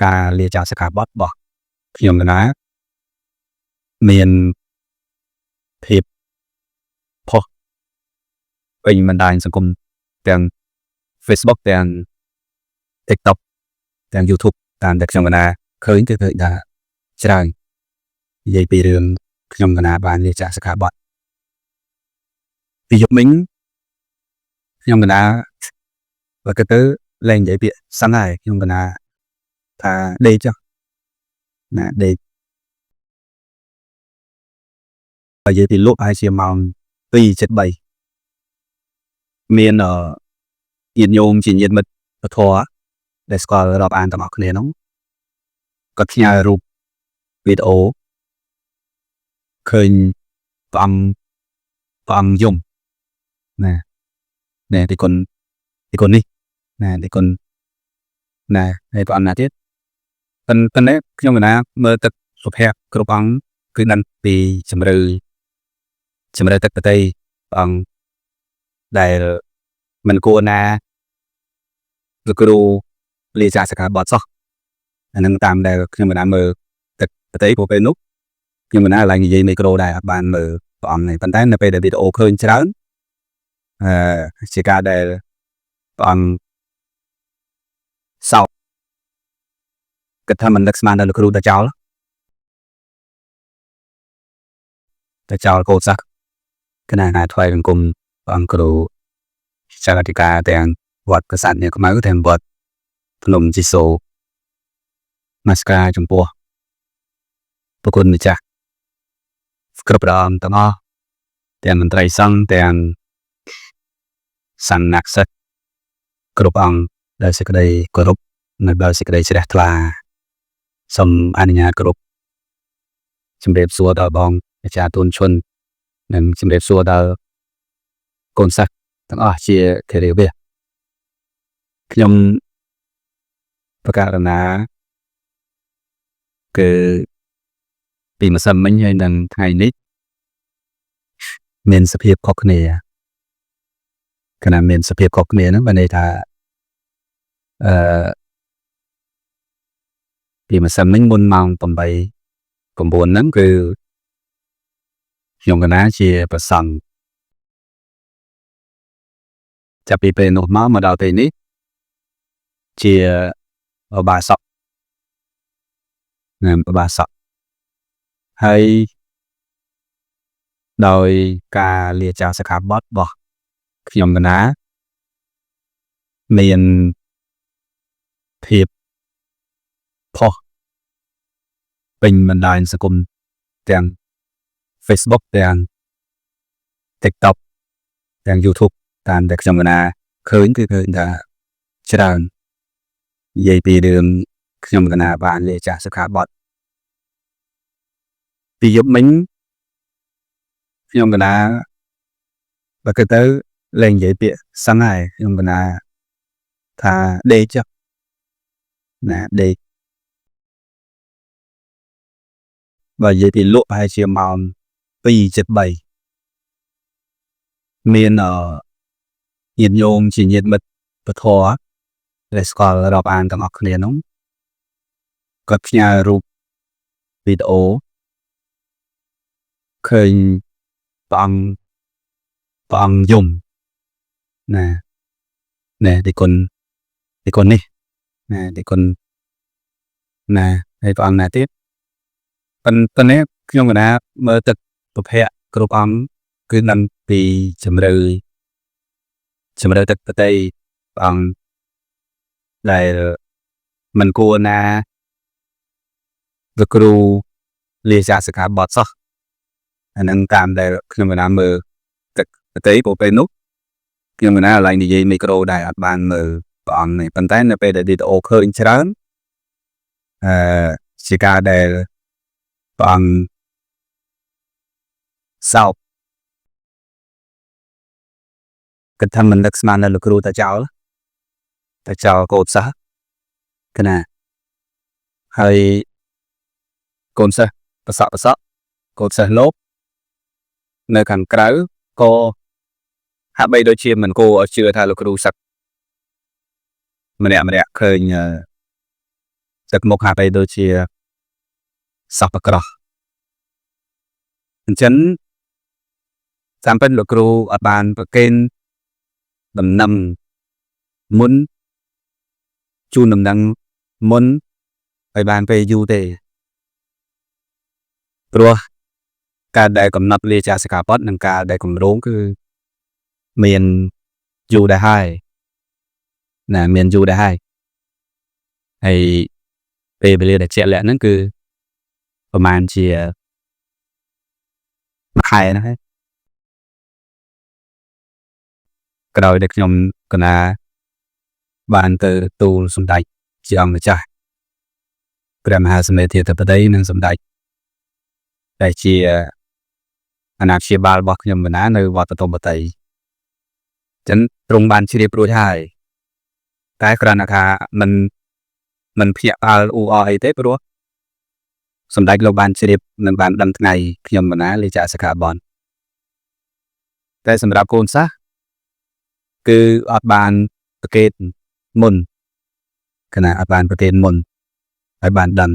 ការលាចាកសិក្ខាបទរបស់ខ្ញុំកណាមានភាពផុសពេញបណ្ដាញសង្គមទាំង Facebook ទាំង TikTok ទាំង YouTube តាមតែខ្ញុំកណាឃើញគឺឃើញថាច្រើននិយាយពីរឿងខ្ញុំកណាបានលាចាកសិក្ខាបទពីយប់មិញខ្ញុំកណាបើគិតទៅលែងនិយាយពាក្យសឹងហើយខ្ញុំកណាថាដេកចុះណាដេកបើនិយាយពីលក់ប្រហែលជាម៉ោង2:73មានញាតិញោមជាញាតិមិត្តពធដែលស្គាល់រាប់អានទាំងអស់គ្នានោះគាត់ផ្ញើរូបវីដេអូឃើញព្រះអង្គយំណាណែទីគុណទីគុណនេះណាទីគុណណាហើយព្រះអង្គណាទៀតប៉ុន្តែខ្ញុំកណាមើលទឹកសុភ័ក្រគ្រប់អង្គគឺដឹងពីជំរឿទឹកបតីព្រះអង្គដែលមិនគួរណាលោកគ្រូលាចាកសិក្ខាបទសោះអានឹងតាមដែលខ្ញុំកណាមើលទឹកបតីព្រោះពេលនោះខ្ញុំកណាឡើងនិយាយមីក្រូដែរអត់បានមើលព្រះអង្គទេប៉ុន្តែនៅពេលដែលវីដេអូឃើញច្រើនជាការដែលព្រះអង្គសោកគិតថាមិននឹកស្មានដល់លោកគ្រូទៅចោលកូនសិស្សគណៈណាថ្វាយបង្គំព្រះអង្គគ្រូចៅអធិការទាំងវត្តប្រាសាទនាខ្មៅទាំងវត្តភ្នំជីសូនមស្ការចំពោះប្រគុណម្ចាស់គ្រប់ព្រះអង្គទាំងអស់ទាំងមន្ត្រីសង្ឃទាំងសង្ឃសិស្សគ្រប់អង្គដោយសេចក្តីគោរពនិងដោយសេចក្តីជ្រះថ្លាសូមអនុញ្ញាតគោរពជម្រាបសួរដល់បងអាចារ្យទូនឈុននិងជម្រាបសួរដល់កូនសិស្សទាំងអស់ជាធិរាវៈខ្ញុំបករណាគឺពីម្សិលមិញហើយនឹងថ្ងៃនេះមានសភាពខុសគ្នាគណៈមានសភាពខុសគ្នាហ្នឹងបានន័យថាអឺពីម្សិលមិញមុនម៉ោង8 9ហ្នឹងគឺខ្ញុំកណាជាប្រសង់ចាប់ពីពេលនោះមកដល់ពេលនេះជាឧបាសកណាឧបាសកហើយដោយការលាចាកសិក្ខាបទរបស់ខ្ញុំកណាមានភាពផុសពេញបណ្ដាញសង្គមទាំង Facebook ទាំង TikTok ទាំង YouTube តាមតែខ្ញុំកណាឃើញគឺឃើញថាច្រើននិយាយពីរឿងខ្ញុំកណាបានលាចាកសិក្ខាបទពីយប់មិញខ្ញុំកណាបើគិតទៅលែងនិយាយពាក្យសឹងហើយខ្ញុំកណាថាដេកចុះណាដេកបើនិយាយពីលក់ប្រហែលជាម៉ោង2:73មានញាតិញោមជាញាតិមិត្តពធដែលស្គាល់រាប់អានទាំងអស់គ្នានោះគាត់ផ្ញើរូបវីដេអូឃើញព្រះអង្គយំណាណែទីគុណទីគុណនេះណាទីគុណណាហើយព្រះអង្គណាទៀតប៉ុន្តែខ្ញុំកណាមើលទឹកពភៈគ្រប់អង្គគឺដឹងពីជំរឿទឹកបតីព្រះអង្គដែលមិនគួរណាលោកគ្រូលាចាកសិក្ខាបទសោះអានឹងតាមដែលខ្ញុំកណាមើលទឹកបតីព្រោះពេលនោះខ្ញុំកណាឡើងនិយាយមីក្រូដែរអត់បានមើលព្រះអង្គទេប៉ុន្តែនៅពេលដែលវីដេអូឃើញច្រើនជាការដែលព្រះអង្គសោកគិតថាមិននឹកស្មានដល់លោកគ្រូទៅចោលកូនសិស្សគណៈហើយកូនសិស្សប្រសក់កូនសិស្សលោកនៅខាងក្រៅក៏ហាក់បីដូចជាមិនគួរឲ្យជឿថាលោកគ្រូសឹកម្នាក់ម្នាក់ឃើញ ទឹកមុខហាក់បីដូចជាសពក្រោះអញ្ចឹងតាមពិតលោកគ្រូអត់បានប្រគេនដំណឹងមុនជូនដំណឹងមុនឲ្យបានពេលយូរទេព្រោះការដែលកំណត់លាចាសិក្ខាបទនិងការដែលគម្រោងគឺមានយូរដែរហើយណាមានយូរដែរហើយហើយពេលវេលាដែលជាក់លាក់ហ្នឹងគឺប្រហែលជាមួយខែហ្នឹងហើយក្រោយដែលខ្ញុំកណាបានទៅទូលសម្ដេចជាអង្គម្ចាស់ព្រះមហាសមេធាធិបតីនិងសម្ដេចដែលជាអាណាព្យាបាលរបស់ខ្ញុំកណានៅវត្តបទុមវតីអញ្ចឹងទ្រង់បានជ្រាបរួចហើយតែគ្រាន់តែថាមិនភ្ញាក់ផ្អើលអ៊ូអរអីទេព្រោះសម្ដេចលោកបានជ្រាបនិងបានដឹងថ្ងៃខ្ញុំកណាលាចាកសិក្ខាបទតែសម្រាប់កូនសិស្សគឺអត់បានប្រកេតមុនគណៈអត់បានប្រកេតមុនហើយបានដឹង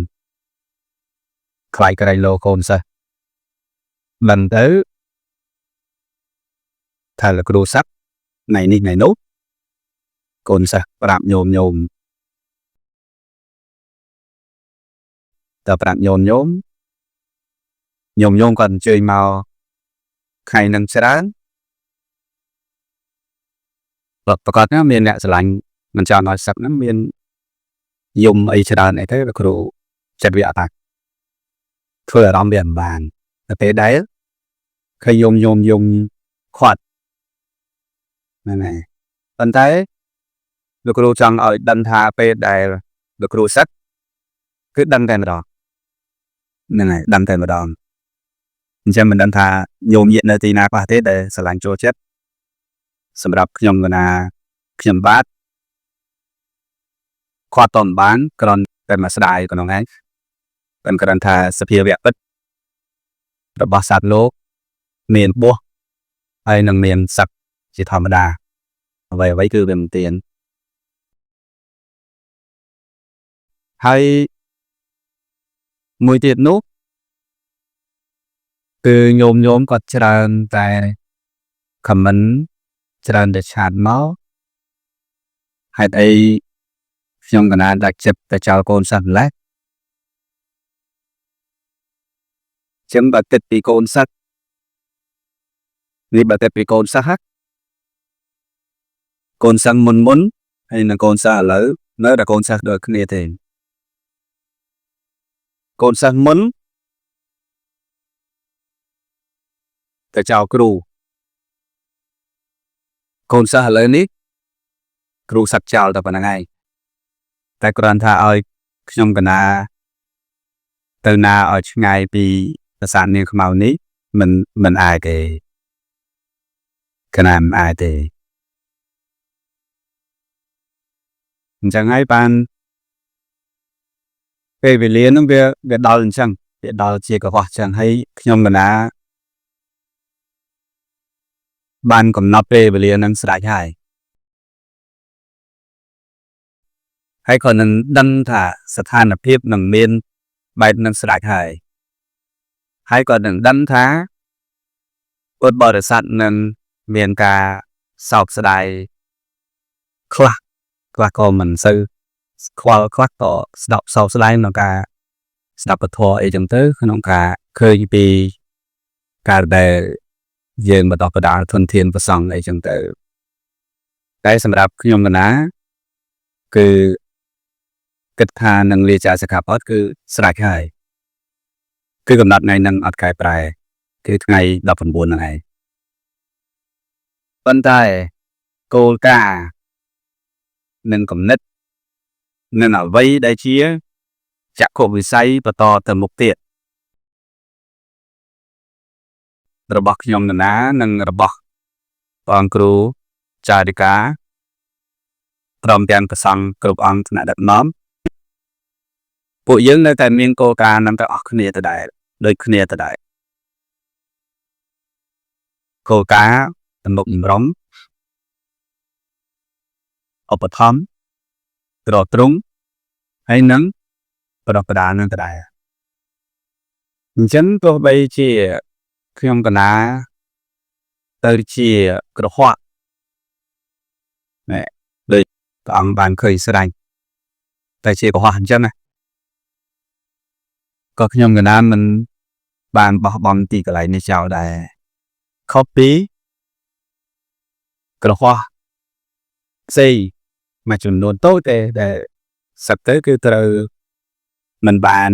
ខ្លាចក្រែងលោកូនសិស្សដឹងទៅថាលោកគ្រូស័ក្តិថ្ងៃនេះថ្ងៃនោះកូនសិស្សប្រាប់ញោមញោមតើប្រាប់ញោមញោមញោមញោមគាត់អញ្ជើញមកថ្ងៃនឹងច្រើនប្រកាសណាមានអ្នកស្រឡាញ់មិនចង់ឲ្យសឹកហ្នឹងមានយំអីច្រើនអីទៅលោកគ្រូចិត្តវាអត់ថាធ្វើអារម្មណ៍វាមិនបានតែពេលដែលឃើញយំយំយំខាត់ហ្នឹងហើយប៉ុន្តែលោកគ្រូចង់ឲ្យដឹងថាពេលដែលលោកគ្រូសឹកគឺដឹងតែម្ដងហ្នឹងហើយដឹងតែម្ដងអញ្ចឹងមិនដឹងថាញោមញាតិនៅទីណាខ្លះទេដែលស្រឡាញ់ចូលចិត្តសម្រាប់ខ្ញុំកណាខ្ញុំបាទគាត់តមិនបានគ្រាន់តែមកស្ដាយក្នុងឯងតែគ្រាន់ថាសភាវៈពិតរបស់សត្វលោកមានបួសហើយនឹងមានសឹកជាធម្មតាអ្វីអ្វីគឺវាមិនទៀងហើយមួយទៀតនោះគឺញោមញោមគាត់ច្រើនតែ comment ច្រើនតែឆាតមកហេតុអីខ្ញុំកណាដាក់ចិត្តតែចោលកូនសិស្សម្លេះចឹងបើគិតពីកូនសិស្សនេះបើគិតពីកូនសិស្សហ៎កូនសិស្សមុនមុនហើយនឹងកូនសិស្សឥឡូវនៅតែកូនសិស្សដូចគ្នាទេកូនសិស្សមុនទៅចោលគ្រូកូនសិស្សឥឡូវនេះគ្រូសឹកចោលតែប៉ុណ្្នឹងឯងតែគ្រាន់ថាឲ្យខ្ញុំកណាទៅណាឲ្យឆ្ងាយពីប្រាសាទនាងខ្មៅនេះមិនអាចទេកណាមិនអាចទេអញ្ចឹងហើយបានពេលវេលាហ្នឹងវាដល់អញ្ចឹងវាដល់ជាកុហកអញ្ចឹងហើយខ្ញុំកណាបានកំណត់ពេលវេលាហ្នឹងស្រេចហើយហើយក៏នឹងដឹងថាស្ថានភាពនឹងមានបែបនឹងស្រេចហើយហើយក៏នឹងដឹងថាពុទ្ធបរិស័ទនឹងមានការសោកស្ដាយខ្លះខ្លះក៏មិនសូវខ្វល់ខ្លះក៏ស្ដាប់សោកស្ដាយក្នុងការស្ដាប់ពធអីចឹងទៅក្នុងការឃើញពីការដែលយើងបណ្ដោះបណ្ដាលធនធានប្រសង់អីចឹងទៅតែសម្រាប់ខ្ញុំកណាគឺគិតថានឹងលាចាសិក្ខាបទគឺស្រេចហើយគឺកំណត់ថ្ងៃនឹងអត់កែប្រែគឺថ្ងៃ19ហ្នឹងឯងប៉ុន្តែគោលការណ៍និងគំនិតនិងអ្វីដែលជាចក្ខុវិស័យបន្តទៅមុខទៀតរបស់ខ្ញុំនណានិងរបស់បងគ្រូចារិកាព្រមទាំងព្រះសង្ឃគ្រប់អង្គថ្នាក់ដឹកនាំពួកយើងនៅតែមានគោលការណ៍នឹងទាំងអស់គ្នាដដែលដូចគ្នាដដែលគោលការណ៍ទំនុកបំរុងឧបត្ថម្ភទ្រទ្រង់ហើយនឹង ប្រដបដាលនឹងដដែលអញ្ចឹងទោះបីជាខ្ញុំកណាទៅជាក្រហកណែដូចព្រះអង្គបានឃើញស្រេចតែជាកុហកអញ្ចឹងណាក៏ខ្ញុំកណាមិនបានបោះបង់ទីកន្លែងនេះចោលដែរខុសពីក្រហកផ្សេងមួយចំនួនតូចទេដែលសឹកទៅគឺត្រូវមិនបាន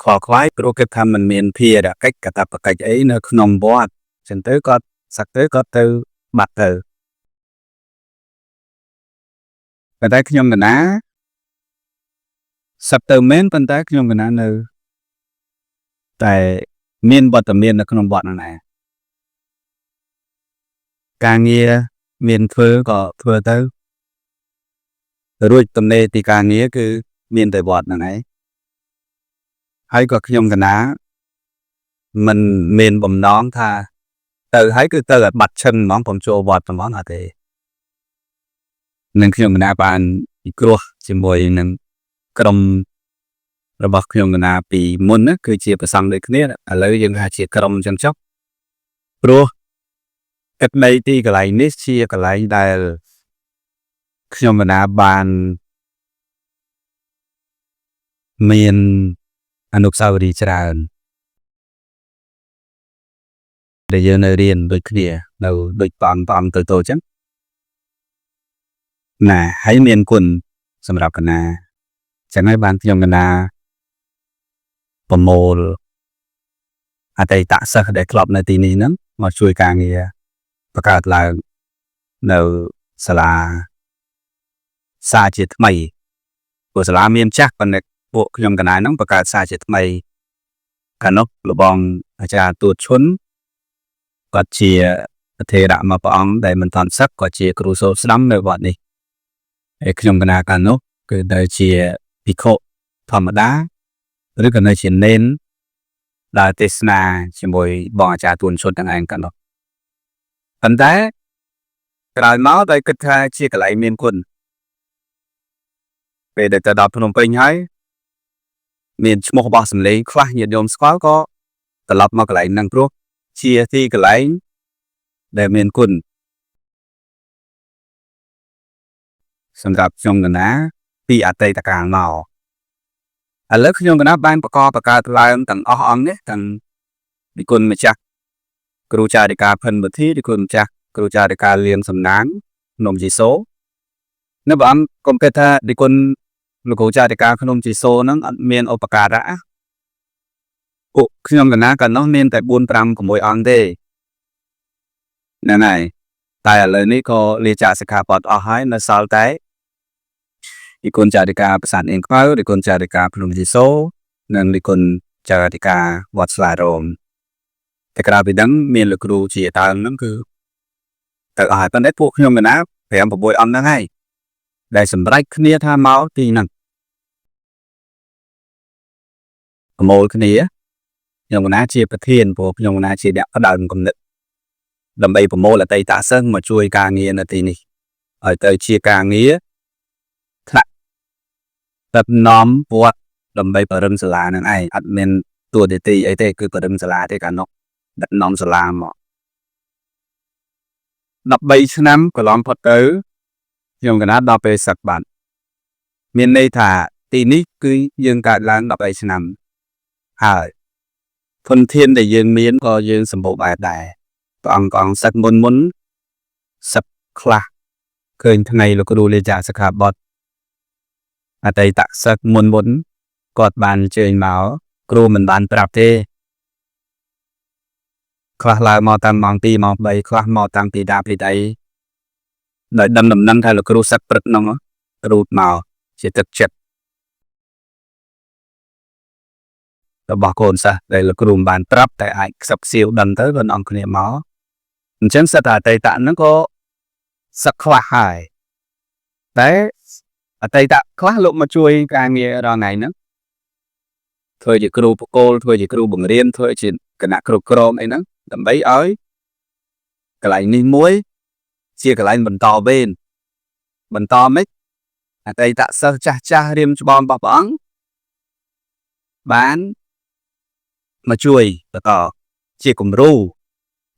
ខ្វល់ខ្វាយព្រោះគិតថាมันមានភារកិច្ចកតបកិច្ចអីនៅក្នុងវត្តអញ្ចឹងទៅគាត់សឹកទៅគាត់ទៅបាត់ទៅប៉ុន្តែខ្ញុំកណាសឹកទៅមែនប៉ុន្តែខ្ញុំកណានៅតែមានវត្តមាននៅក្នុងវត្តហ្នឹងដែរការងារមានធ្វើក៏ធ្វើទៅរួចទំនេរពីការងារគឺមានតែវត្តហ្នឹងឯងហើយក៏ខ្ញុំកណាមិនមានបំណងថាទៅហើយគឺទៅឲ្យបាត់ឈឹងហ្មងผมចូលវត្តហ្មងអត់ទេនឹងខ្ញុំកណាបានពិគ្រោះជាមួយនឹងក្រុមរបស់ខ្ញុំកណាពីមុនណាគឺជាប្រសង់ដូចគ្នាឥឡូវយើងថាជាក្រុមអញ្ចឹងចុះព្រោះទឹកដីទីកន្លែងនេះជាកន្លែងដែលខ្ញុំកណាបានមានអនុស្សាវរីយ៍ច្រើនដែលយើងនៅរៀនដូចគ្នានៅដូចព្រះអង្គទៅទៅអញ្ចឹងណាហើយមានគុណសម្រាប់កណាចឹងហើយបានខ្ញុំកណាប្រមូលអតីតសិស្សដែលធ្លាប់នៅទីនេះហ្នឹងមកជួយការងារបង្កើតឡើងនៅសាលាសាជាថ្មីព្រោះសាលាមានចាស់ប៉ុន្តែពួកខ្ញុំកណាហ្នឹងបង្កើតសាជាថ្មីកាលនោះលបងអាចារ្យទូតឈុនគាត់ជាប្រធេរៈមកព្រះអង្គដែលមិនតាន់សឹកគាត់ជាគ្រូសូត្រស្ដាំនៅវត្តនេះហើយខ្ញុំកណាកាលនោះគឺនៅជាភិក្ខុធម្មតាឬក៏នៅជានេនដែលទេសនាជាមួយបងអាចារ្យទួនឈុនទាំងឯងកាលនោះប៉ុន្តែក្រោយមកដោយគិតថាជាកន្លែងមានគុណពេលដែលទៅដល់ភ្នំពេញហើយមានឈ្មោះរបស់សម្លេងខ្លះញាតិញោមស្គាល់ក៏ត្រឡប់មកកន្លែងហ្នឹងព្រោះជាទីកន្លែងដែលមានគុណសម្រាប់ខ្ញុំកណាពីអតីតកាលមកឥឡូវខ្ញុំកណាបានបកបកើតឡើងទាំងអស់អង្គនេះទាំងនិគុណម្ចាស់គ្រូចារិកាភិនវុធីនិគុណម្ចាស់គ្រូចារិកាលៀងសំណាងភ្នំជីសូនៅព្រះអង្គកុំគិតថានិគុណលោកគ្រូចារិកាភ្នំជីសូហ្នឹងអត់មានឧបការៈពួកខ្ញុំកណាកាលនោះមានតែ4 5 6អង្គទេហ្នឹងហើយតែឥឡូវនេះក៏លាចាកសិក្ខាបទអស់ហើយនៅសល់តែនិគុណចារិកាប្រាសាទអៀងខ្មៅនិគុណចារិកាភ្នំជីសូនិងនិគុណចារិកាវត្តស្លារោមតែក្រៅពីហ្នឹងមានលោកគ្រូជាដើមហ្នឹងគឺទៅអស់ហើយប៉ុន្តែពួកខ្ញុំកណា5 6អង្គហ្នឹងហើយដែលសម្រេចគ្នាថាមកទីហ្នឹងប្រមូលគ្នាខ្ញុំកណាជាប្រធានព្រោះខ្ញុំកណាជាអ្នកផ្ដើមគំនិតដើម្បីប្រមូលអតីតសិស្សមកជួយការងារនៅទីនេះឲ្យទៅជាការងារថ្នាក់ដឹកនាំវត្តដើម្បីបរិមសាលានឹងឯងអត់មានតួនាទីអីទេគឺបរិមសាលាទេកាលនោះដឹកនាំសាលាមក13ឆ្នាំកន្លងផុតទៅខ្ញុំកណាដល់ពេលសឹកបាត់មានន័យថាទីនេះគឺយើងកើតឡើង13ឆ្នាំហើយធនធានដែលយើងមានក៏យើងសម្បូរបែបដែរព្រះអង្គអង្គសឹកមុនមុនសឹកខ្លះឃើញថ្ងៃលោកគ្រូលាចាកសិក្ខាបទអតីតសិស្សមុនមុនគាត់បានអញ្ជើញមកគ្រូមិនបានប្រាប់ទេខ្លះឡើងមកតាំងម៉ោង2ម៉ោង3ខ្លះមកតាំងពីដាពីដៃដោយដឹងដំណឹងថាលោកគ្រូសឹកព្រឹកនោះរូតមកជាទឹកចិត្តរបស់កូនសិស្សដែលលោកគ្រូមិនបានប្រាប់តែអាចខ្សឹបខ្សៀវដឹងទៅក៏នាំគ្នាមកអញ្ចឹងសិទ្ធិអតីតហ្នឹងក៏សឹកខ្លះហើយតែអតីតខ្លះលោកមកជួយការងាររាល់ថ្ងៃហ្នឹងធ្វើជាគ្រូបកគោលធ្វើជាគ្រូបង្រៀនធ្វើជាគណៈគ្រប់គ្រងអីហ្នឹងដើម្បីឲ្យកន្លែងនេះមួយជាកន្លែងបន្តវេនបន្តមិនអតីតសិស្សចាស់ចាស់រៀមច្បងរបស់ព្រះអង្គ បានមកជួយបន្តជាគំរូ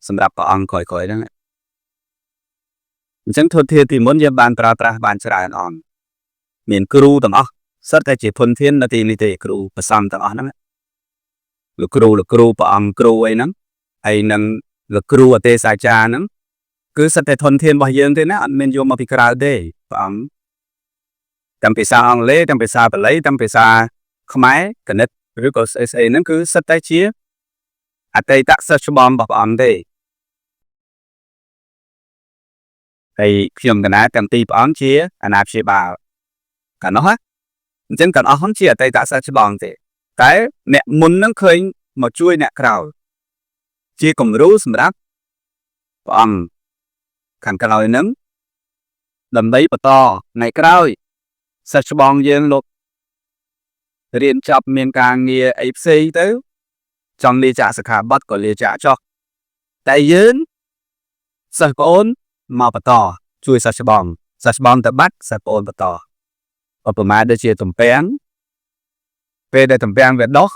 សម្រាប់ព្រះអង្គក្រោយៗហ្នឹងអញ្ចឹងធនធានទីមុនយើងបានប្រើប្រាស់បានច្រើនអង្គមានគ្រូទាំងអស់សុទ្ធតែជាធនធាននៅទីនេះទេគ្រូប្រសំទាំងអស់ហ្នឹងលោកគ្រូលោកគ្រូព្រះអង្គគ្រូអីហ្នឹងហើយនឹងលោកគ្រូអទេសាចារ្យហ្នឹងគឺសុទ្ធតែធនធានរបស់យើងទេណាអត់មានយកមកពីក្រៅទេព្រះអង្គទាំងភាសាអង់គ្លេសទាំងភាសាបាលីទាំងភាសាខ្មែរគណិតឬក៏ស្អីស្អីហ្នឹងគឺសុទ្ធតែជាអតីតសិស្សច្បងរបស់ព្រះអង្គទេហើយខ្ញុំកណាទាំងពីរព្រះអង្គជាអាណាព្យាបាលកាលនោះណាអញ្ចឹងកាលអស់ហ្នឹងជាអតីតសិស្សច្បងទេតែអ្នកមុនហ្នឹងឃើញមកជួយអ្នកក្រោយជាគំរូសម្រាប់ព្រះអង្គខាងក្រោយហ្នឹងដើម្បីបន្តថ្ងៃក្រោយសិស្សច្បងយើងលោករៀនចប់មានការងារអីផ្សេងទៅចង់លាចាកសិក្ខាបទក៏លាចាកចុះតែយើងសិស្សប្អូនមកបន្តជួយសិស្សច្បងសិស្សច្បងទៅបាត់សិស្សប្អូនបន្តឧបមាដូចជាទំពាំងពេលដែលទំពាំងវាដុះ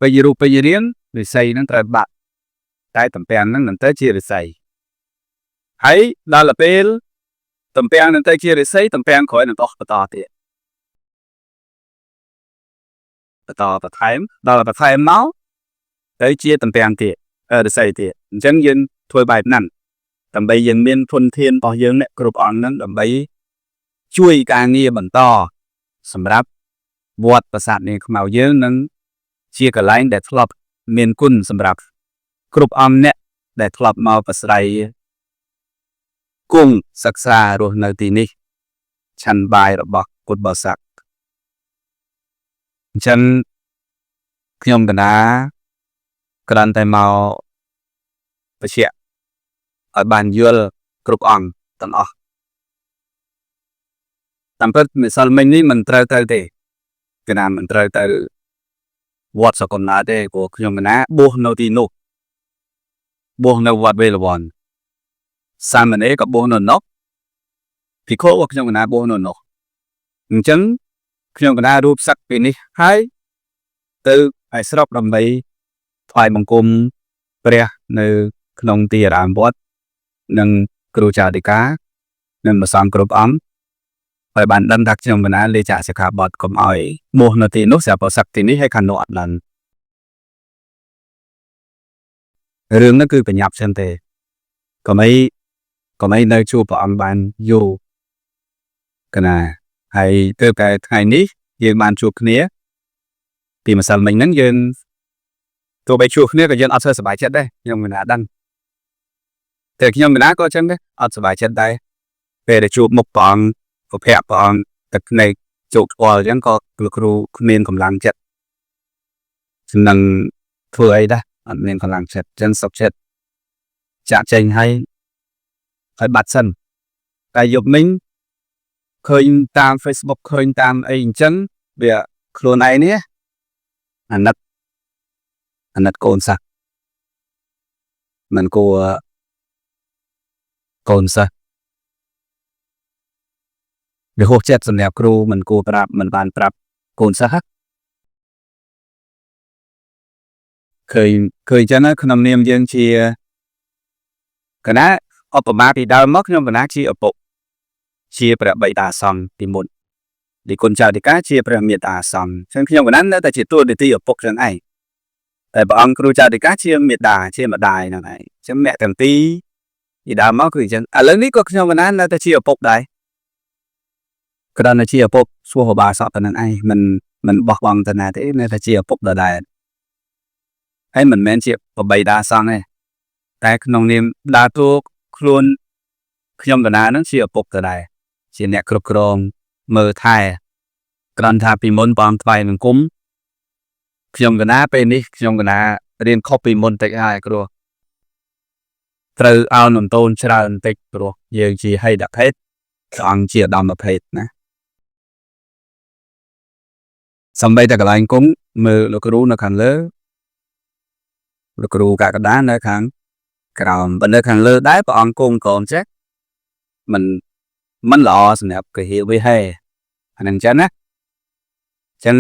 ពេញរូបពេញរាងឫស្សីហ្នឹងត្រូវបាក់តែទំពាំងហ្នឹងនឹងទៅជាឫស្សីហើយដល់ទៅពេលទំពាំងនឹងទៅជាឫស្សីទំពាំងក្រោយនឹងដុះបន្តទៀតបន្តបន្ថែមដល់បន្ថែមមកទៅជាទំពាំងទៀតឫស្សីទៀតអញ្ចឹងយើងធ្វើបែបហ្នឹងដើម្បីយើងមានធនធានរបស់យើងនេះគ្រប់អង្គហ្នឹងដើម្បីជួយការងារបន្តសម្រាប់វត្តប្រាសាទនាងខ្មៅយើងនឹងជាកន្លែងដែលធ្លាប់មានគុណសម្រាប់គ្រប់អង្គអ្នកដែលធ្លាប់មកប្រស្រ័យគង់សិក្សារស់នៅទីនេះឆាន់បាយរបស់ពុទ្ធបរិស័ទអញ្ចឹងខ្ញុំកណាគ្រាន់តែមកបញ្ជាក់ឲ្យបានយល់គ្រប់អង្គទាំងអស់តាមពិតម្សិលមិញនេះមិនត្រូវទៅទេកណាមិនត្រូវទៅវត្តសកុណាទេព្រោះខ្ញុំកណាបួសនៅទីនោះបួសនៅវត្តវេលវ័នសាមណេរក៏បួសនៅនោះភិក្ខុក៏ខ្ញុំកណាបួសនៅនោះអញ្ចឹងខ្ញុំកណារូបសឹកពីនេះហើយទៅឲ្យស្រុកដើម្បីថ្វាយបង្គំព្រះនៅក្នុងទីអារាមវត្តនិងគ្រូចារិកានិងព្រះសង្ឃគ្រប់អង្គហើយបានដឹងថាខ្ញុំកណាលេចាកសិក្ខាបទកុំឲ្យបួសនៅទីនោះស្រាប់តែសឹកទីនេះហើយខាងនោះអត់ដឹងរឿងហ្នឹងគឺបញ្ញាប់ចឹងទេកុំអីនៅជួបព្រះអង្គបានយូរកណាហើយទើបតែថ្ងៃនេះយើងបានជួបគ្នាពីម្សិលមិញហ្នឹងយើងទោះបីជួបគ្នាក៏យើងអត់សូវសប្បាយចិត្តដែរខ្ញុំមិនណាដឹងតែខ្ញុំមិនណាក៏ចឹងដែរអត់សប្បាយចិត្តដែរពេលដែលជួបមុខព្រះអង្គពភៈព្រះអង្គទឹកភ្នែកជោគស្គាល់អញ្ចឹងក៏លោកគ្រូគ្មានកម្លាំងចិត្តនឹងធ្វើអីដែរអត់មានកម្លាំងចិត្តអញ្ចឹងសុខចិត្តចាក់ចេញហើយហើយបាត់សិនតែយប់មិញឃើញតាម Facebook ឃើញតាមអីអញ្ចឹងវាខ្លួនឯងនេះអាណិតអាណិតកូនសិស្សមិនគួរកូនសិស្សវាហួសចិត្តសម្រាប់គ្រូមិនគួរប្រាប់មិនបានប្រាប់កូនសិស្សឃើញចឹងក្នុងនាមយើងជាគណៈឧបមាពីដើមមកខ្ញុំគណៈជាឪពុកជាព្រះបិតាសង្ឃពីមុនឌីគុណចៅធិការជាព្រះមេត្តាសង្ឃចឹងខ្ញុំគណៈនៅតែជាតួនាទីឪពុកចឹងឯងតែព្រះអង្គគ្រូចៅធិការជាមេដាជាម្ដាយហ្នឹងឯងចឹងអ្នកទាំងពីរពីដើមមកគឺអញ្ចឹងឥឡូវនេះក៏ខ្ញុំគណៈនៅតែជាឪពុកដែរគ្រាន់តែជាឪពុកសួរបាសកប៉ុណ្្នឹងឯងមិនបោះបង់ទៅណាទេនៅតែជាឪពុកដដែលហើយមិនមែនជាបបិតាសង្ឃទេតែក្នុងនាមដើរតួខ្លួនខ្ញុំកណានឹងជាឪពុកដដែលជាអ្នកគ្រប់គ្រងមើលថែគ្រាន់ថាពីមុនបងថ្វាយបង្គំខ្ញុំកណាពេលនេះខ្ញុំកណារៀនខុសពីមុនតិចហើយព្រោះត្រូវអោនអន្តូនច្រើនបន្តិចព្រោះយើងជាហេតុភេទព្រះអង្គជាឧត្តមភេទណាសំបីតែកន្លែងគុំមើលលោកគ្រូនៅខាងលើលោកគ្រូកកដានៅខាងក្រោមបើនៅខាងលើដែរព្រះអង្គគង់ក្រោមចេះមិនល្អសម្រាប់កហិវិហេអានឹងចឹងណា ចឹង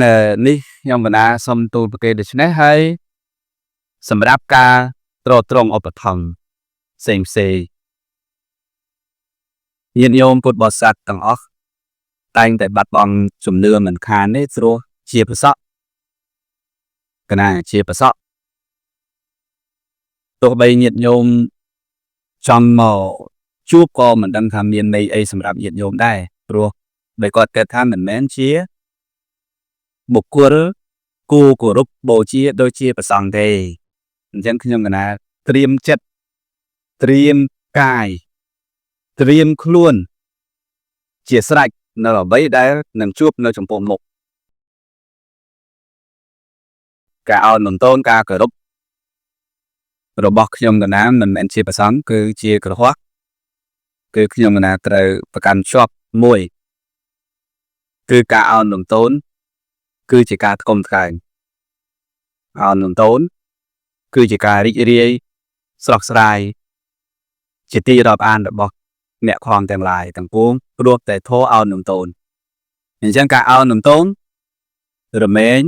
នេះខ្ញុំបណ្ដាសូមទូលប្រគេដូច្នេះហើយសម្រាប់ការទ្រទ្រង់ឧបត្ថម្ភផ្សេងផ្សេងញាតិញោមពុទ្ធបរិស័ទទាំងអស់តែងតែបាត់បង់ជំនឿមិនខានទេព្រោះជាប្រសក់កណាជាប្រសក់ទោះបីញាតិញោមចង់មកជួបក៏មិនដឹងថាមានន័យអីសម្រាប់ញាតិញោមដែរព្រោះដោយគាត់គិតថាមិនមែនជាបុគ្គលគួរគោរពបូជាដូចជាព្រះសង្ឃទេអញ្ចឹងខ្ញុំកណាត្រៀមចិត្តត្រៀមកាយត្រៀមខ្លួនជាស្រេចនៅអ្វីដែលនឹងជួបនៅចំពោះមុខការអោនលំទោនការគោរពរបស់ខ្ញុំកណាមិនមែនជាព្រះសង្ឃគឺជាគ្រហស្ថគឺខ្ញុំកណាត្រូវប្រកាន់ជាប់មួយគឺការអោនលំទោនគឺជាការថ្កុំថ្កើងអោនលំទោនគឺជាការរីករាយស្រស់ស្រាយជាទីរាប់អានរបស់អ្នកខំទាំងឡាយទាំងពួងព្រោះតែធម៌អោនលំទោនអញ្ចឹងការអោនលំទោនរមែង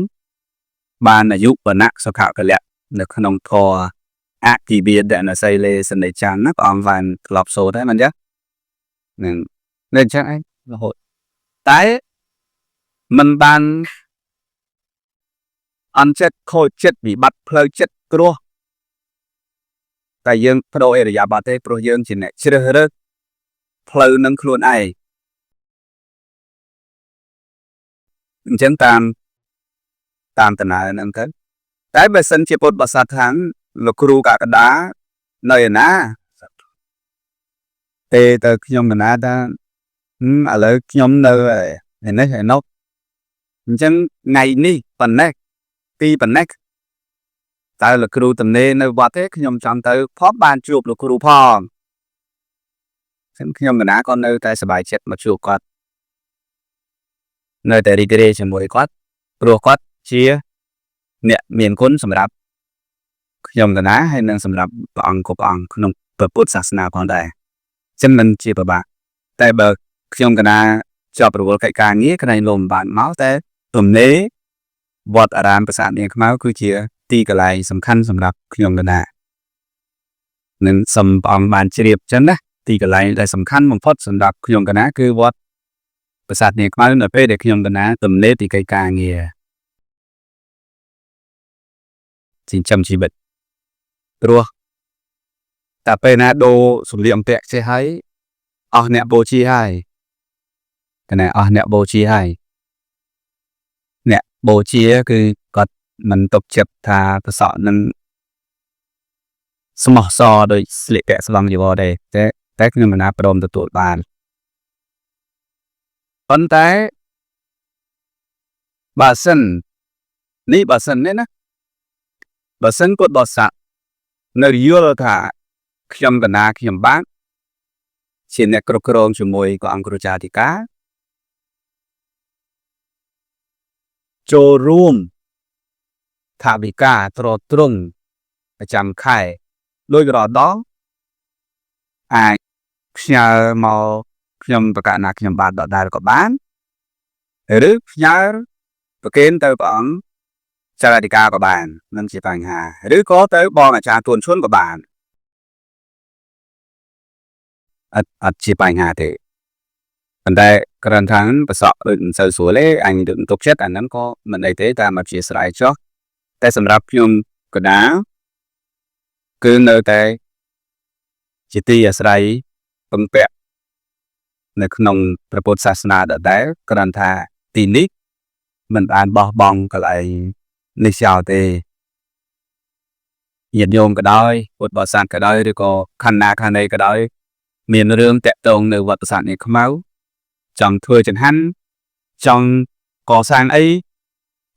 បានអាយុវណ្ណៈសុខៈពលៈនៅក្នុងធម៌អគិវាទនសីលេសនិចាំណាព្រះអង្គបានធ្លាប់សូត្រដែរមិនចឹងនឹងនៅអញ្ចឹងឯងរហូតតែមិនបានអន់ចិត្តខូចចិត្តវិបត្តិផ្លូវចិត្តគ្រោះតែយើងបដូរអរិយាប័ត្រទេព្រោះយើងជាអ្នកជ្រើសរើសផ្លូវនឹងខ្លួនឯងអញ្ចឹងតាមតាមដំណើរហ្នឹងទៅតែបើសិនជាពុទ្ធបរិស័ទថាលោកគ្រូកកដានៅឯណាទេទៅខ្ញុំកណាថាឥឡូវខ្ញុំនៅឯនេះឯនោះអញ្ចឹងថ្ងៃនេះប៉ុណ្ណេះទីប៉ុណ្ណេះតើលោកគ្រូទំនេរនៅវត្តទេខ្ញុំចង់ទៅផងបានជួបលោកគ្រូផងខ្ញុំកណាក៏នៅតែសប្បាយចិត្តមកជួបគាត់នៅតែរីករាយជាមួយគាត់ព្រោះគាត់ជាអ្នកមានគុណសម្រាប់ខ្ញុំកណាហើយនិងសម្រាប់ព្រះអង្គគ្រប់អង្គក្នុងព្រះពុទ្ធសាសនាផងដែរចឹងមិនជាពិបាកតែបើខ្ញុំកណាជាប់រវល់កិច្ចការងារក្រែងលោមបានមកតែទំនេរវត្តអារាមប្រាសាទនាងខ្មៅគឺជាទីកន្លែងសំខាន់សម្រាប់ខ្ញុំកណានឹងសូមព្រះអង្គបានជ្រាបចឹងណាទីកន្លែងដែលសំខាន់បំផុតសម្រាប់ខ្ញុំកណាគឺវត្តប្រាសាទនាងខ្មៅនៅពេលដែលខ្ញុំកណាទំនេរពីកិច្ចការងារចិញ្ចឹមជីវិតព្រោះតែពេលណាដូរសម្លៀកបំពាក់ចេះហើយអស់អ្នកបូជាហើយកណែអស់អ្នកបូជាហើយអ្នកបូជាគឺគាត់មិនទុកចិត្តថាប្រសក់នឹងស្មោះសរដោយស្លៀកពាក់ស្លង់ជីវរទេតែតែខ្ញុំមិនណាព្រមទទួលបានប៉ុន្តែបើសិននេះបើសិននេះណាបើសិនពុទ្ធបរិស័ទនៅយល់ថាខ្ញុំកណាខ្ញុំបាទជាអ្នកគ្រប់គ្រងជាមួយព្រះអង្គគ្រូចាធិការចូលរួមថវិកាទ្រទ្រង់ប្រចាំខែដោយរាល់ដងអាចផ្ញើមកខ្ញុំប្រកាសណាខ្ញុំបាទដដែលក៏បានឬផ្ញើប្រគេនទៅព្រះអង្គចារិកាក៏បានមិនជាបញ្ហាឬក៏ទៅបងអាចារ្យទួនឈុនក៏បានអត់ជាបញ្ហាទេប៉ុន្តែគ្រាន់ថាប្រសក់ដូចមិនសូវស្រួលទេអញដូចទុកចិត្តអាហ្នឹងក៏មិនអីទេតាមអធិស្ឋានចុះតែសម្រាប់ខ្ញុំកដាគឺនៅតែជាទីអាស្រ័យពឹងពាក់នៅក្នុងព្រះពុទ្ធសាសនាដដែលគ្រាន់ថាទីនេះមិនបានបោះបង់កន្លែងនេះចោលទេញាតិញោមក៏ដោយពុទ្ធបរិស័ទក៏ដោយឬក៏ខណ្ឌណាខណ្ឌអីក៏ដោយមានរឿងតាក់ទងនៅវត្តប្រាសាទនាងខ្មៅចង់ធ្វើចង្ហាន់ចង់កសាងអី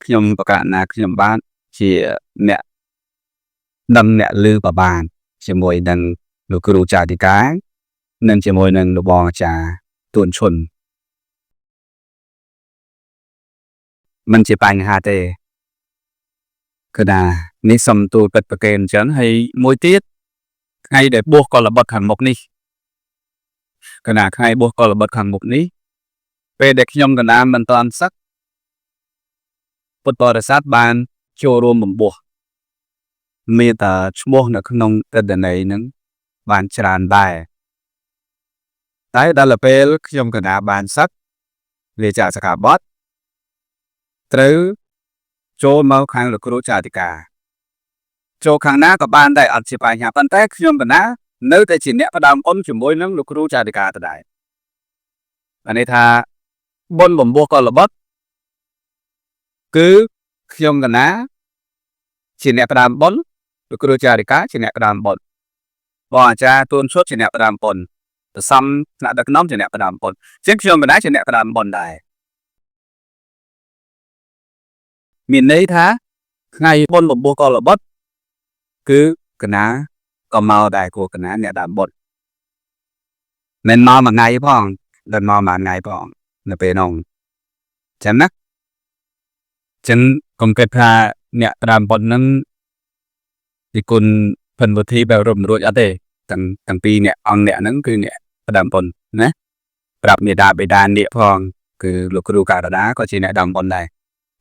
ខ្ញុំប្រកាសណាខ្ញុំបាទជាអ្នកដឹងអ្នកឮក៏បានជាមួយនឹងលោកគ្រូចាតិកានិងជាមួយនឹងលោកបងអាចារ្យទួនឈុនមិនជាបញ្ហាទេគឺថានេះសំទូលពិតប្រកេនអញ្ចឹងហើយមួយទៀតថ្ងៃដែលបួសកលបុត្រខាងមុខនេះកណាថ្ងៃបួសកលបុត្រខាងមុខនេះពេលដែលខ្ញុំកណាមិនតាន់សឹក ពុទ្ធបរិស័ទបានចូលរួមបំពោះមានតែឈ្មោះនៅក្នុងទិន្នន័យហ្នឹងបានច្រើនដែរតែដល់ពេលខ្ញុំកណាបានសឹកលាចាកសិក្ខាបទត្រូវចូលមកខាងលោកគ្រូចារិកាចូលខាងណាក៏បានដែរអត់ជាបញ្ហាប៉ុន្តែខ្ញុំកណានៅតែជាអ្នកផ្ដើមអុំជាមួយនឹងលោកគ្រូចារិកាដដែលបានន័យថាបុណ្យបំពោះកុលបុត្រគឺខ្ញុំកណាជាអ្នកផ្ដើមបុណ្យលោកគ្រូចារិកាជាអ្នកផ្ដើមបុណ្យបងអាចារ្យទួនឈុតជាអ្នកផ្ដើមបុណ្យប្រសំថ្នាក់ដឹកនាំជាអ្នកផ្ដើមបុណ្យជាងខ្ញុំកណាជាអ្នកផ្ដើមបុណ្យដែរមានន័យថាថ្ងៃបុណ្យបំពោះកុលបុត្រគឺកណាក៏មកដែរគួរកណាអ្នកដើមបុណ្យមិនមកមួយថ្ងៃផងដល់មកមួយថ្ងៃផងនៅពេលនោះចឹងណាចឹងកុំគិតថាអ្នកដើមបុណ្យហ្នឹងទីគុណភិនវុធីបែបរំរួចអត់ទេទាំងពីរអ្នកអង្គអ្នកហ្នឹងគឺអ្នកដើមបុណ្យណាប្រាប់មេដាបេដានាគផងគឺលោកគ្រូករដាក៏ជាអ្នកដើមបុណ្យដែរ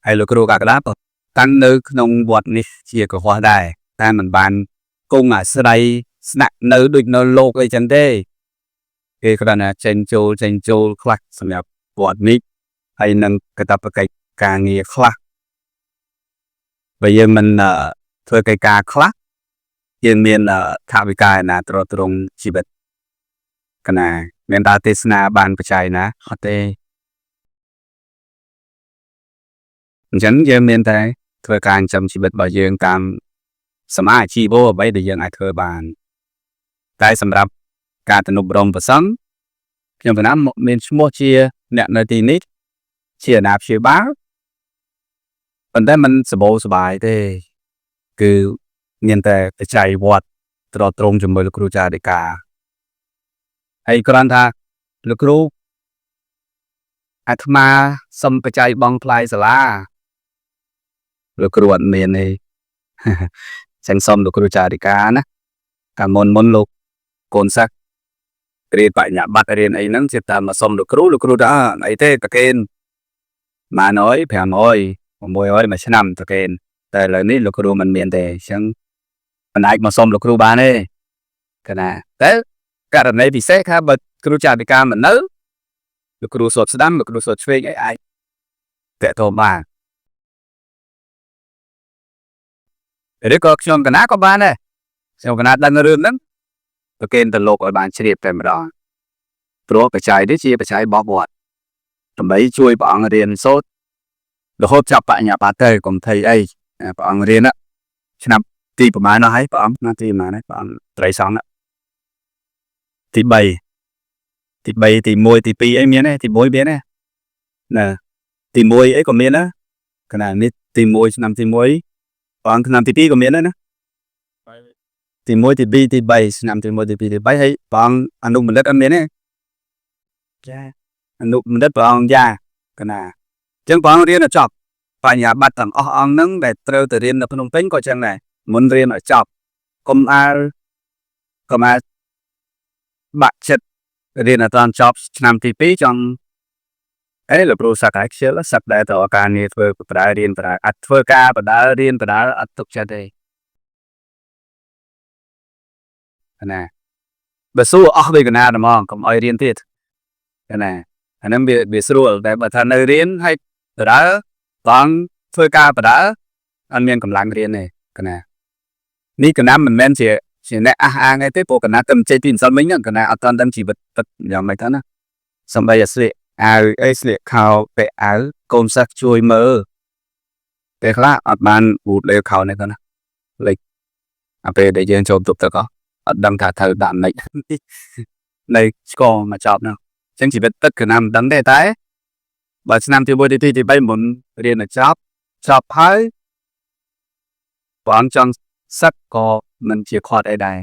ហើយលោកគ្រូករដាក៏តាំងនៅក្នុងវត្តនេះជាកុហកដែរតែមិនបានគង់អាស្រ័យស្នាក់នៅដូចនៅលោកអីចឹងទេគេគ្រាន់តែចេញចូលចេញចូលខ្លះសម្រាប់វត្តនេះហើយនឹងកាតព្វកិច្ចការងារខ្លះបើយើងមិនធ្វើកិច្ចការខ្លះយើងមានថវិកាណាទ្រទ្រង់ជីវិតកណាមានតាទេសនាបានបច្ច័យណាអត់ទេអញ្ចឹងយើងមានតែធ្វើការចិញ្ចឹមជីវិតរបស់យើងតាមសមាអាជីវោអ្វីដែលយើងអាចធ្វើបានតែសម្រាប់ការទំនុករំប្រសង់ខ្ញុំកណាមានឈ្មោះជាអ្នកនៅទីនេះជាអាណាព្យាបាលប៉ុន្តែมันសបោសបាយទេគឺមានតែបច្ច័យវត្តទ្រទ្រង់ជាមួយលោកគ្រូចារិកាហើយគ្រាន់ថាលោកគ្រូអាត្មាសុំបច្ច័យបងថ្លៃសាលាលោកគ្រូអត់មានទេចឹងសុំលោកគ្រូចារិកាណាកាលមុនមុនលោកកូនសិស្សរៀនបញ្ញាបត្ររៀនអីហ្នឹងជាតាមមកសុំលោកគ្រូលោកគ្រូថាអីទេប្រកេន100 500 600មួយឆ្នាំប្រកេនតែឥឡូវនេះលោកគ្រូមិនមានទេអញ្ចឹងមិនអាចមកសុំលោកគ្រូបានទេកណាតែករណីពិសេសថាបើគ្រូចារិកាមិននៅលោកគ្រូសូត្រស្ដាំលោកគ្រូសូត្រឆ្វេងអីអាចតាក់ទងបានឬក៏ខ្ញុំកណាក៏បានដែរខ្ញុំកណាដឹងរឿងហ្នឹងប្រកេនទៅលោកឲ្យបានជ្រាបតែម្ដងព្រោះបច្ច័យនេះជាបច្ច័យរបស់វត្តដើម្បីជួយព្រះអង្គរៀនសូត្ររហូតចាប់បញ្ញាបត្រទៅកុំថៃអីព្រះអង្គរៀនឆ្នាំទីប្រហែលនោះហើយព្រះអង្គណាទីប្រហែលហើយព្រះអង្គត្រីសង្ឃទី3ទី3ទី1ទី2អីមានទេទី1មានទេណាទី1អីក៏មានដែរកណានេះទី1ឆ្នាំទី1ព្រះអង្គឆ្នាំទី2ក៏មានដែរណាទី1ទី2ទី3ឆ្នាំទី1ទី2ទី3ហើយព្រះអង្គអនុបណ្ឌិតអត់មានទេចាអនុបណ្ឌិតព្រះអង្គយ៉ាកណាអញ្ចឹងព្រះអង្គរៀនឲ្យចប់បញ្ញាបត្រទាំងអស់អង្គហ្នឹងដែលត្រូវទៅរៀននៅភ្នំពេញក៏ចឹងដែរមុនរៀនឲ្យចប់កុំអាលកុំអាលបាក់ចិត្តរៀនអត់តាន់ចប់ឆ្នាំទី2ចង់អេលោកគ្រូសឹកហើយខ្ជិលសឹកដែរទៅការងារធ្វើបដារៀនបដាអត់ធ្វើការបដារៀនបដាអត់ទុកចិត្តទេណាបើសួរអស់ដូចកណាហ្មងកុំឲ្យរៀនទៀតណាអាហ្នឹងវាស្រួលតែបើថានៅរៀនហើយបដាបងធ្វើការបដាអត់មានកម្លាំងរៀនទេកណានេះកណាមិនមែនជាអ្នកអះអាងអីទេព្រោះកណាទៅចេញពីម្សិលមិញហ្នឹងកណាអត់តាន់ដឹងជីវិតពិតយ៉ាងម៉េចទៅណាសំបីអាស្លៀកអាវអីស្លៀកខោពាក់អាវកូនសិស្សជួយមើលពេលខ្លះអត់បានបូតលេខោនេះទៅណាលេខអាពេលដែលយើងចូលទប់ទឹកអត់ដឹងថាត្រូវដាក់ម៉េចនៅស្គរមកចប់ហ្នឹងអញ្ចឹងជីវិតពិតកណាមិនដឹងទេតែបើឆ្នាំទី1ទី2ទី3មុនរៀនឲ្យចប់ចប់ហើយព្រះអង្គចង់សឹកក៏មិនជាខាត់អីដែរ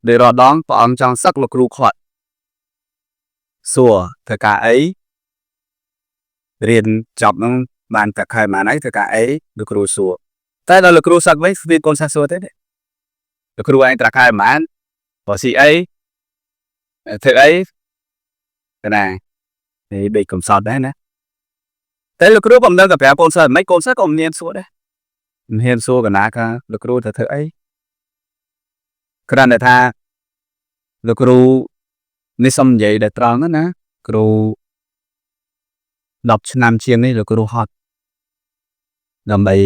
ដោយរាល់ដងព្រះអង្គចង់សឹកលោកគ្រូខាត់សួរធ្វើការអីរៀនចប់ហ្នឹងបានតែខែប៉ុន្មានហើយធ្វើការអីលោកគ្រូសួរតែដល់លោកគ្រូសឹកវិញគ្មានកូនសិស្សសួរទេលោកគ្រូឯងត្រាខែប៉ុន្មានបើស៊ីអីធ្វើអីកណានេះបេកកំសត់ដែរណា តែលោកគ្រូក៏មិនដឹងតែប្រាប់កូនសិស្សមិនកូនសិស្សក៏មិនហ៊ានសួរដែរមិនហ៊ានសួរកណាថាលោកគ្រូទៅធ្វើអីគ្រាន់តែថាលោកគ្រូនេះសុំនិយាយដែលត្រង់ណាគ្រូ10ឆ្នាំជាងនេះលោកគ្រូហត់ដើម្បី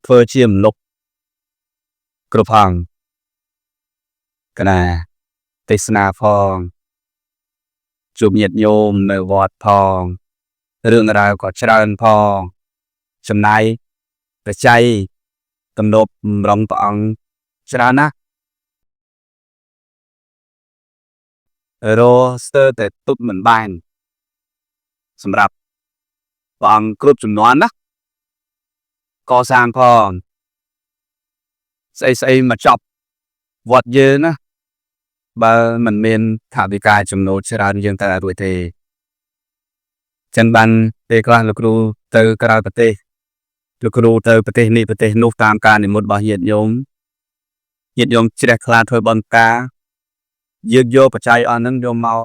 ធ្វើជាមនុស្សគ្រប់អង្គកណាទេសនាផងជួបញាតិញោមនៅវត្តផងរឿងរ៉ាវក៏ច្រើនផងចំណាយបច្ច័យទំនប់បំរុងព្រះអង្គច្រើនណាស់រស្ទើរតែទប់មិនបានសម្រាប់ព្រះអង្គគ្រប់ចំនួនណាកសាងផងស្អីស្អីមកចប់វត្តយើងណាបើមិនមានថវិកាចំណូលច្រើនយើងទៅអត់រួចទេចឹងបានពេលខ្លះលោកគ្រូទៅក្រៅប្រទេសលោកគ្រូទៅប្រទេសនេះប្រទេសនោះតាមការនិមន្តរបស់ញាតិញោមញាតិញោមជ្រះថ្លាធ្វើបុណ្យការយើងយកបច្ច័យអស់ហ្នឹងយកមក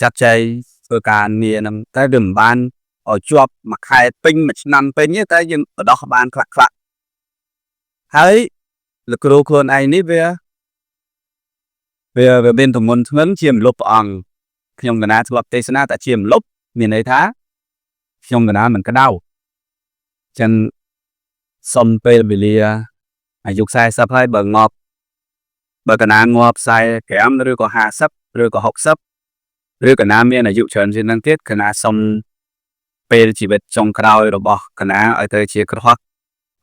ចាត់ចែងធ្វើការងារហ្នឹងតែវាមិនបានឲ្យជាប់មួយខែពេញមួយឆ្នាំពេញទេតែយើងបដោះបានខ្លះខ្លះហើយលោកគ្រូខ្លួនឯងនេះវាវាមានទម្ងន់ធ្ងន់ជាមលុបព្រះអង្គខ្ញុំកណាធ្លាប់ទេសនាតែជាមលុបមានន័យថាខ្ញុំកណាមិនក្តៅចឹងសុំពេលវេលាអាយុ40ហើយបើងាប់បើកណាងាប់45ឬក៏50ឬក៏60ឬកណាមានអាយុច្រើនជាងនឹងទៀតកណាសុំពេលជីវិតចុងក្រោយរបស់កណាឲ្យទៅជាគ្រោះ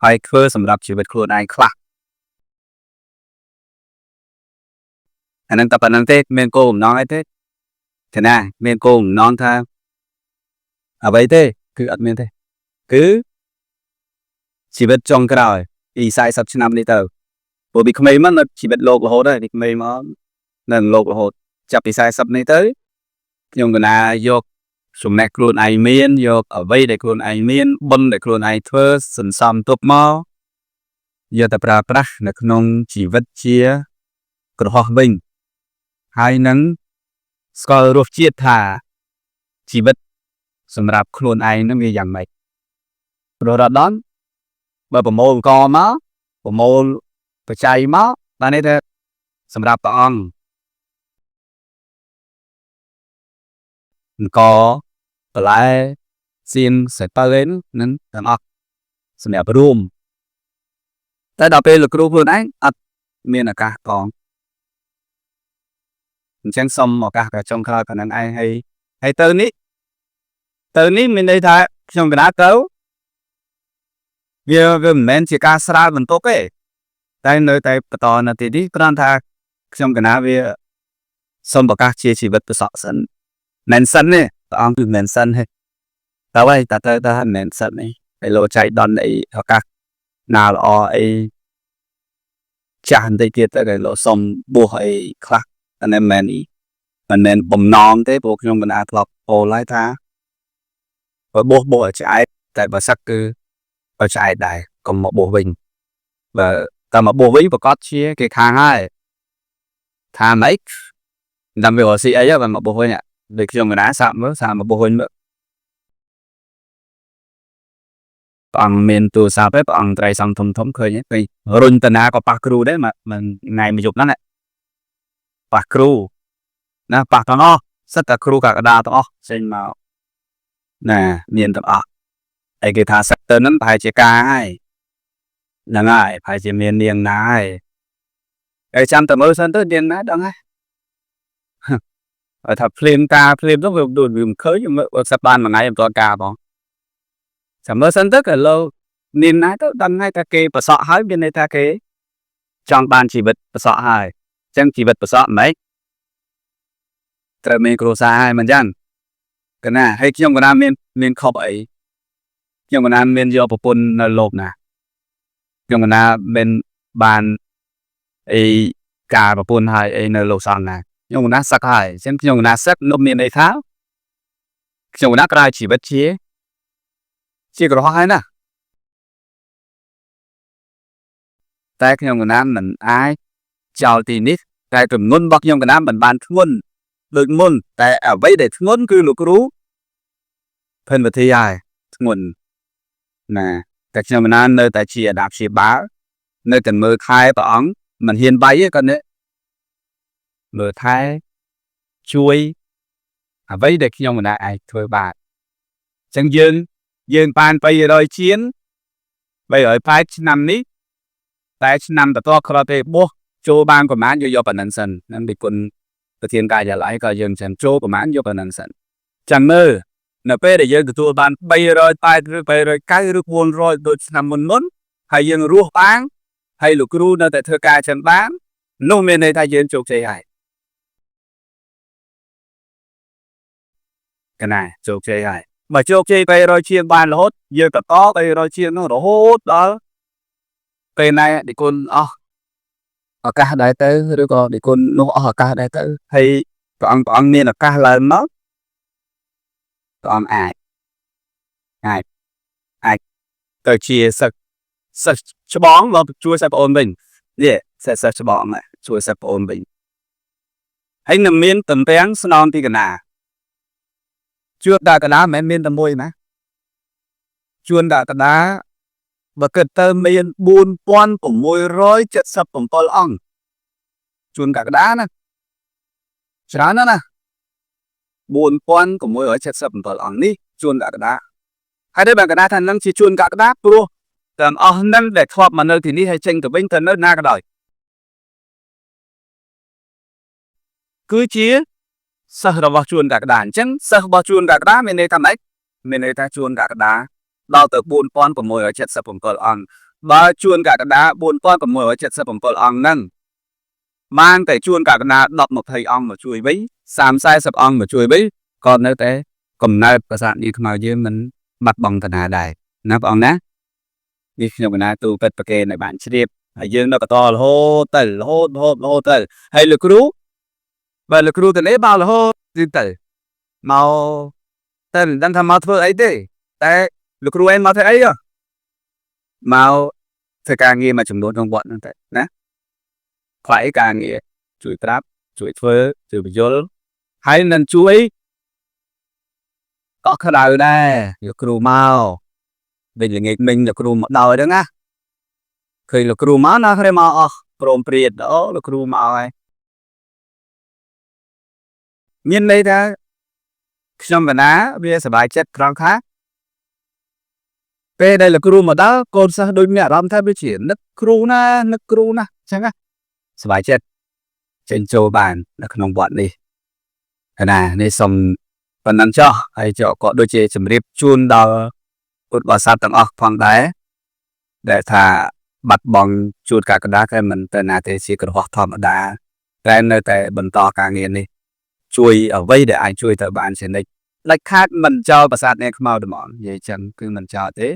ហើយធ្វើសម្រាប់ជីវិតខ្លួនឯងខ្លះអានឹងតែប៉ុណ្្នឹងទេមានគោលបំណងអីទេទេណាមានគោលបំណងថាអ្វីទេគឺអត់មានទេគឺជីវិតចុងក្រោយពី40ឆ្នាំនេះទៅព្រោះពីក្មេងមកនៅជីវិតលោករហូតហើយពីក្មេងមកនៅលោករហូតចាប់ពី40នេះទៅខ្ញុំកណាយកចំណេះខ្លួនឯងមានយកអ្វីដែលខ្លួនឯងមានបុណ្យដែលខ្លួនឯងធ្វើសន្សំទុកមកយកទៅប្រើប្រាស់នៅក្នុងជីវិតជាក្រហោះវិញហើយនឹងស្គាល់រសជាតិថាជីវិតសម្រាប់ខ្លួនឯងនឹងវាយ៉ាងម៉េចព្រោះរដនបើប្រមូលកមកប្រមូលបច្ច័យមកបានន័យថាសម្រាប់ព្រះអង្គអង្គបន្លែសៀនសេប៉ាឡេននឹងទាំងអស់សម្រាប់រួមតែដល់ពេលលោកគ្រូខ្លួនឯងអត់មានឱកាសកងអញ្ចឹងសុំឱកាសក៏ចុងក្រោយប៉ុណ្្នឹងឯងហើយហើយទៅនេះមានន័យថាខ្ញុំកណាទៅវាមិនមែនជាការស្រាលបន្ទុកទេតែនៅតែបន្តនៅទីនេះគ្រាន់ថាខ្ញុំកណាវាសូមប្រកាសជាជីវិតប្រសក់សិនមិនសិនទេព្រះអង្គគឺមិនសិនទេតើហើយតើទៅតើមិនសិនទេហើយលោកចៃដន្យអីឱកាសណាល្អអីចាស់បន្តិចទៀតទៅគេលោកសុំបួសអីខ្លះតែមិនមែនបំណងទេព្រោះខ្ញុំមិនអាចធ្លាប់ពោលហើយថាបើបួសឲ្យឆ្អែតតែបើសឹកគឺឲ្យឆ្អែតដែរកុំមកបួសវិញបើតែមកបួសវិញប្រកាសជាគេខាងហើយថាម៉េចតាមវារកស៊ីអីបើមកបួសវិញដូចខ្ញុំកណាសាក់មើលសាក់មកបួសវិញមើលព្រះអង្គមានទូរស័ព្ទឯព្រះអង្គត្រីសង្ឃធំធំឃើញទេរុញតាណាក៏ប៉ះគ្រូដែរមួយថ្ងៃមួយយប់ហ្នឹងប៉ះគ្រូណាប៉ះទាំងអស់សិតតែគ្រូកកដាទាំងអស់ចេញមកណាមានទាំងអស់ហើយគេថាសិតទៅហ្នឹងប្រហែលជាការហើយហ្នឹងហើយប្រហែលជាមាននាងណាហើយហើយចាំតែមើលសិនទៅនាងណាដឹងហើយបើថាភ្លាមការភ្លាមទៅវាដូចវាមិនឃើញបើសិតបានមួយថ្ងៃមិនទាន់ការបងចាំមើលសិនទៅក៏លោកនាងណាទៅដឹងហើយថាគេប្រសក់ហើយមានន័យថាគេចង់បានជីវិតប្រសក់ហើយអញ្ចឹងជីវិតប្រសក់មិនត្រូវមានគ្រួសារហើយមិនអញ្ចឹងកណាហើយខ្ញុំកណាមានខុសអីខ្ញុំកណាមានយកប្រពន្ធនៅលោកណាខ្ញុំកណាមានបានអីការប្រពន្ធហើយអីនៅលោកសង្ឃណាខ្ញុំកណាសឹកហើយអញ្ចឹងខ្ញុំកណាសឹកនោះមានន័យថាខ្ញុំកណាក្រោយជីវិតជាក្រហោះហើយណាតែខ្ញុំកណាមិនអាចចោលទីនេះតែទម្ងន់របស់ខ្ញុំកណាមិនបានធ្ងន់ដូចមុនតែអ្វីដែលធ្ងន់គឺលោកគ្រូភិនវិធីហើយ ធ្ងន់ណាតែខ្ញុំកណានៅតែជាអាណាព្យាបាលនៅតែមើលខែព្រះអង្គមិនហ៊ានបាយទេគាត់នេះមើលថែជួយអ្វីដែលខ្ញុំកណាអាចធ្វើបានអញ្ចឹងយើងបាន300ជាង380ឆ្នាំនេះតែឆ្នាំបន្តក្រោយពេលបោះចូលបានប្រមាណយកប៉ុណ្ណឹងសិនហ្នឹងពីគុណប្រធានការិយាល័យក៏យើងចឹងចូលប្រមាណយកប៉ុណ្ណឹងសិនចាំមើលនៅពេលដែលយើងទទួលបាន380ឬ390ឬ400ដូចឆ្នាំមុនមុនហើយយើងរស់បានហើយលោកគ្រូនៅតែធ្វើការចឹងបាននោះមានន័យថាយើងជោគជ័យហើយកណាជោគជ័យហើយបើជោគជ័យ300ជាងបានរហូតយើងបន្ត300ជាងនោះរហូតដល់ពេលណាឌីគុណអស់ឱកាសដែរទៅឬក៏ឌីគុណនោះអស់ឱកាសដែរទៅហើយព្រះអង្គព្រះអង្គមានឱកាសឡើងមកព្រះអង្គអាចអាចអាចទៅជាសិស្សសិស្សច្បងមកជួយសិស្សប្អូនវិញនេះសិស្សច្បងជួយសិស្សប្អូនវិញហើយនឹងមានតំពាំងស្នងទីកណាជួនដាក់កដាមិនមែនមានតែមួយណាជួនដាក់កដាបើគិតទៅមាន4677អង្គជួនកកដាណាច្រើនណាស់ណា4677អង្គនេះជួនកកដាហើយដែលបានកដាថានឹងជាជួនកកដាព្រោះទាំងអស់នឹងដែលធ្លាប់មកនៅទីនេះហើយចេញទៅវិញទៅនៅណាក៏ដោយគឺជាសិស្សរបស់ជួនកកដាអញ្ចឹងសិស្សរបស់ជួនកកដាមានន័យថាម៉េចមានន័យថាជួនកកដាដល់ទៅ4677អង្គបើជួនកកដា4677អង្គហ្នឹងបានតែជួនកកដា10 20អង្គមកជួយវិញ30 40អង្គមកជួយវិញក៏នៅតែកំណើតប្រាសាទនេះខ្មៅយើងមិនបាត់បង់តាណាដែរណាបងណានេះខ្ញុំកណាទូពិតប្រកេនឲ្យបានជ្រាបហើយយើងនៅបន្តរហូតទៅរហូតរហូតរហូតទៅហើយលោកគ្រូបើលោកគ្រូទៅនេះបើរហូតទៅមកតែមិនដឹងថាមកធ្វើអីទេតែលោកគ្រូឯងមកធ្វើអីហ៎មកធ្វើការងារមួយចំនួនក្នុងវត្តហ្នឹងទៅណាខ្លាយការងារជួយប្រាប់ជួយធ្វើជួយបញ្យលហើយនឹងជួយកក់ក្ដៅដែរលោកគ្រូមកវិញល្ងាចមិញលោកគ្រូមកដល់ហ្នឹងណាឃើញលោកគ្រូមកណាគ្នាមកអស់ព្រមព្រៀតអូលោកគ្រូមកហើយមានន័យថាខ្ញុំកណាវាសប្បាយចិត្តត្រង់ថាពេលដែលលោកគ្រូមកដល់កូនសិស្សដូចមានអារម្មណ៍ថាវាជានឹកគ្រូណានឹកគ្រូណាអញ្ចឹងណាសប្បាយចិត្តចេញចូលបាននៅក្នុងវត្តនេះណានេះសូមប៉ុណ្ណឹងចុះហើយចុះក៏ដូចជាជម្រាបជូនដល់ពុទ្ធបរិស័ទទាំងអស់ផងដែរដែលថាបាត់បង់ជួតកក្កដាតែមិនទៅណាទេជាក្រហោះធម្មតាតែនៅតែបន្តការងារនេះជួយអ្វីដែលអាចជួយទៅបានជានិច្ចដាច់ខាតមិនចោលប្រាសាទនេះខ្មៅត្មងនិយាយចឹងគឺមិនចោលទេ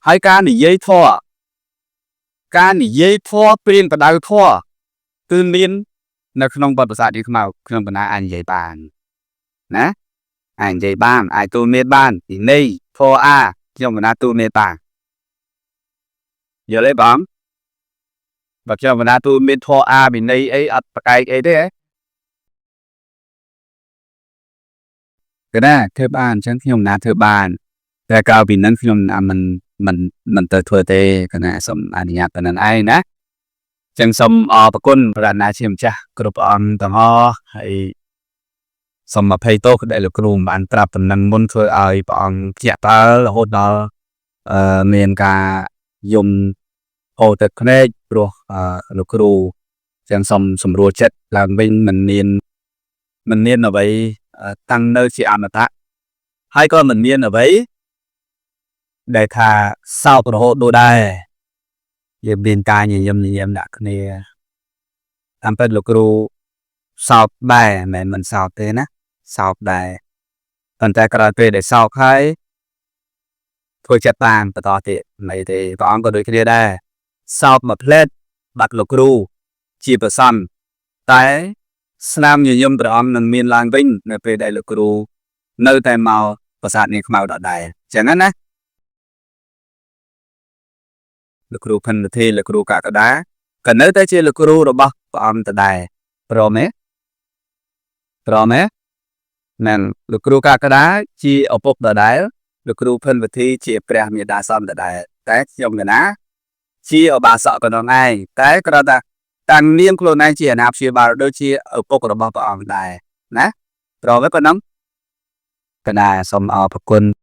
ហើយការនិយាយធម៌ការនិយាយធម៌ព្រៀនបដៅធម៌គឺមាននៅក្នុងបទប្រាសាទនេះខ្មៅខ្ញុំបណ្ណាអាចនិយាយបានណាអាចនិយាយបានអាចទូលមានបានទីនេះធម៌អាខ្ញុំបណ្ណាទូលមានបានយល់ទេបងបើខ្ញុំបណ្ណាទូលមានធម៌អាវិន័យអីអត់ប្រកែកអីទេកណាធ្វើបានអញ្ចឹងខ្ញុំណាធ្វើបានតែក្រៅពីនឹងខ្ញុំណាមិនទៅធ្វើទេកណាសូមអនុញ្ញាតប៉ុណ្្នឹងឯងណាចឹងសូមអរព្រគុណព្រះអាណាជាម្ចាស់គ្រប់ព្រះអង្គទាំងអស់ហើយសូមអភ័យទោសដែលលោកគ្រូបានប្រាប់តំណែងមុនធ្វើឲ្យព្រះអង្គភ្ញាក់ផ្អើលរហូតដល់មានការយំហូរទឹកភ្នែកព្រោះលោកគ្រូចឹងសូមសម្រួលចិត្តឡើងវិញមិនមានអ្វីតាំងនៅជាអមតៈហើយក៏មិនមានអ្វីដែលថាសោករហូតដូចដែរយើងមានការញញឹមញញឹមដាក់គ្នាតាមពិតលោកគ្រូសោកដែរមិនមែនមិនសោកទេណាសោកដែរប៉ុន្តែក្រោយពេលដែលសោកហើយធ្វើចិត្តបានបន្តទៀតមិនទេព្រះអង្គក៏ដូចគ្នាដែរសោកមួយផ្លែតបាត់លោកគ្រូជាប្រសន្នតែស្នាមញញឹមព្រះអង្គនឹងមានឡើងវិញនៅពេលដែលលោកគ្រូនៅតែមកប្រាសាទនេះខ្មៅដដែលចឹងណាលោកគ្រូភិនវិធីលោកគ្រូកក្កដាក៏នៅតែជាលោកគ្រូរបស់ព្រះអង្គដដែលព្រមទេព្រមទេនឹងលោកគ្រូកក្កដាជាឪពុកដដែល លោកគ្រូភិនវិធីជាព្រះមេដាសំដដែលតែខ្ញុំកណាជាឧបាសកប៉ុណ្ណោះឯងតែគ្រាន់តែតាំងនាមខ្លួនឯងជាអាណាព្យាបាលដូចជាឪពុករបស់ព្រះអង្គដែរណាព្រមទេប៉ុណ្ណឹងកណាសូមអរព្រគុណ។